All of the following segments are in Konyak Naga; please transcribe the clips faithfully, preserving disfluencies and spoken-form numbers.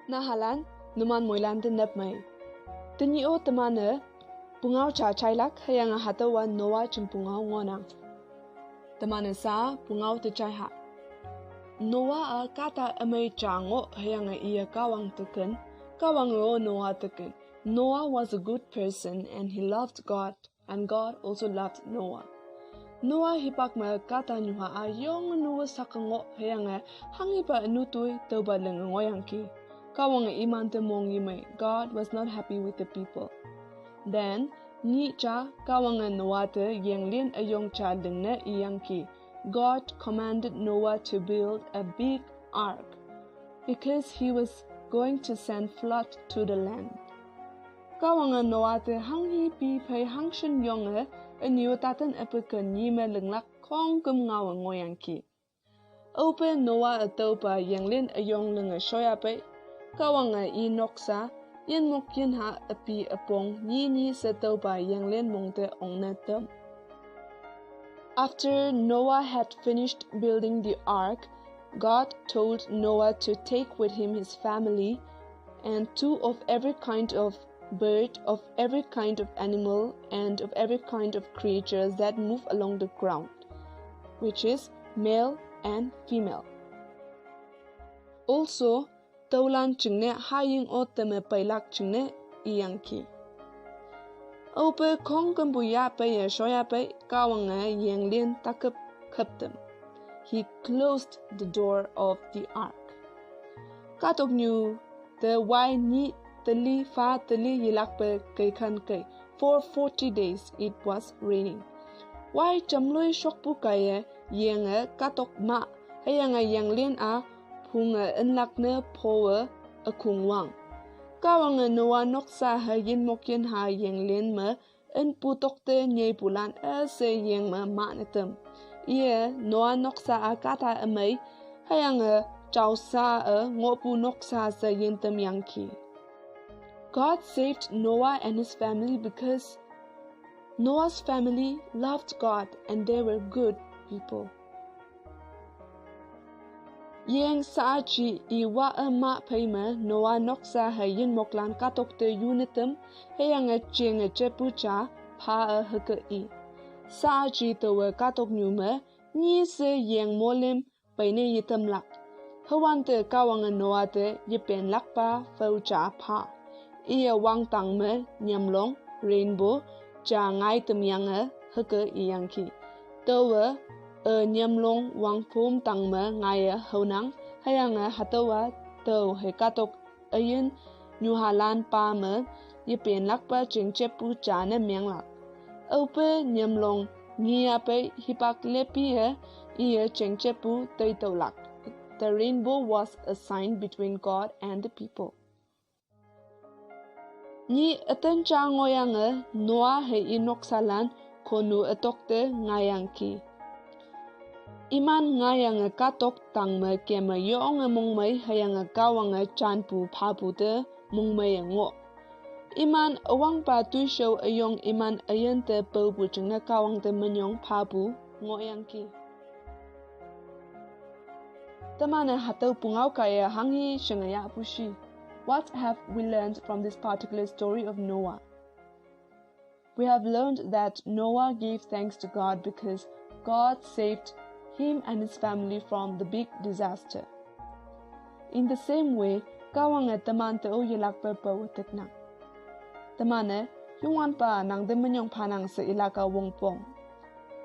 Nahalan, numan moilan te nap mai. Tini o temane, pungao cha chailak, hayang hatouwa Noah ching pungao ngonang. Temane sa, pungao te chai ha. Noah a kata amai cha ngo, hayang iya Kawang teken, Kawang o Noah teken. Noah was a good person and he loved God, and God also loved Noah. Noah hipak ma kata nyuha a yong nuwa sakango hayang e hangi pa anu tui tauba leng ngoyang ki. Kawang iman te mong yimai. God was not happy with the people. Then, ni cha Kawang Noah te yenglin ayong cha leng ne iyang ki. God commanded Noah to build a big ark because he was going to send flood to the land. Kawang Noah te hang hi pi phai hang shin yong e, a niu tatan epe ke ni me lenglak kong kum ngao ngoyang ki. Ope Noah a taupa yenglin ayong leng a shoya pe, Kawang a i noksa, yin mok yin ha api apong ni ni se taupa yenglin mong te ong ne tem. After Noah had finished building the ark, God told Noah to take with him his family and two of every kind of bird, of every kind of animal, and of every kind of creatures that move along the ground, which is male and female. Also, taulan chingne haying o teme pailak chingne iyang ki. Ope kong kambu ya pe ya shoya pe Kawang a yenglin takup kaptem. He closed the door of the ark. Katok nyu te wai ni teli fa teli yilak pe kai khan kai. For forty days it was raining. Wai chamloi shokpu kai e yeng e katok ma hayang a yenglin a phung e enlak ne pho e akung wang. Kawang e Noah noksa ha yin mok yin ha yenglin me en pu tok te nyei pu lan e se yeng me ma ne tem. Ie Noah noksa a kata amai hayang e chausa e ngopu noksa se yin tem yang ki. God saved Noah and his family because Noah's family loved God and they were good people. Yeng sa chi i wa a ma phai me Noah noksa ha yin moklan katok te yunitem hayang a cheng a chepu cha pha a hake i. Sa chi te we katok nyu me ni se yeng molim pai ne yitem lak. Hawante Kawang a Noah te yipen lak pa fau cha pha. Iya wang tang me nyamlong rainbow cha ngai tem yang a hake iyang ki. Tawa a nyamlong wang phum tang me ngai a haunang hayang a hatawa tau he katok ayin nyuhalan pa me yipen lak pa cheng chepu cha ne meng lak. Ope nyamlong ngi a pe hipak lepi e iya cheng chepu tai tau lak. The rainbow was a sign between God and the people. Ni atan cha ngoyang e Noah he i noksalan konu atok te ngayang ki. Iman ngayang e katok tang me kema yong e mong mai hayang e Kawang e chanpu phapu te mong mai e ngo. Iman awang pa tuishau ayong iman ayan te paupu ching ne Kawang te manyong phapu ngoyang ki. Tamane hatau pungao kaya hanghi shangaya pushi. What have we learned from this particular story of Noah? We have learned that Noah gave thanks to God because God saved him and his family from the big disaster. In the same way, Kawang e taman te o yelak pe pe watik nang. Tamane, yungwan pa nang de menyong pa nang se ilaka wong pong.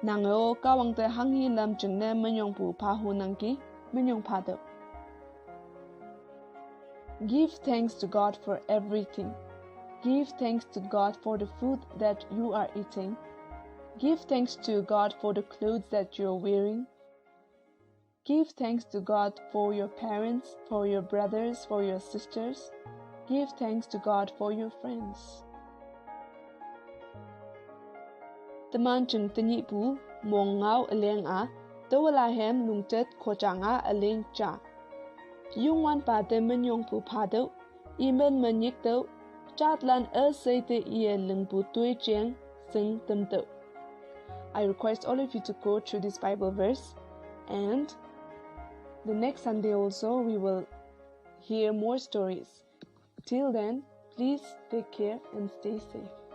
Nang o Kawang te hanghi lam ching ne menyong pu pa hu nang ki, menyong pa de. Give thanks to God for everything. Give thanks to God for the food that you are eating. Give thanks to God for the clothes that you are wearing. Give thanks to God for your parents, for your brothers, for your sisters. Give thanks to God for your friends. Teman ching tenyi pu mong ngau aleng a, tawala hem lungtet kochang a aleng cha. Yungwan pa te menyong pu pa dau, imen menyik dau, chatlan a seite ie lengpu tui cheng sing tem dau. I request all of you to go through this Bible verse, and the next Sunday also we will hear more stories. Till then, please take care and stay safe.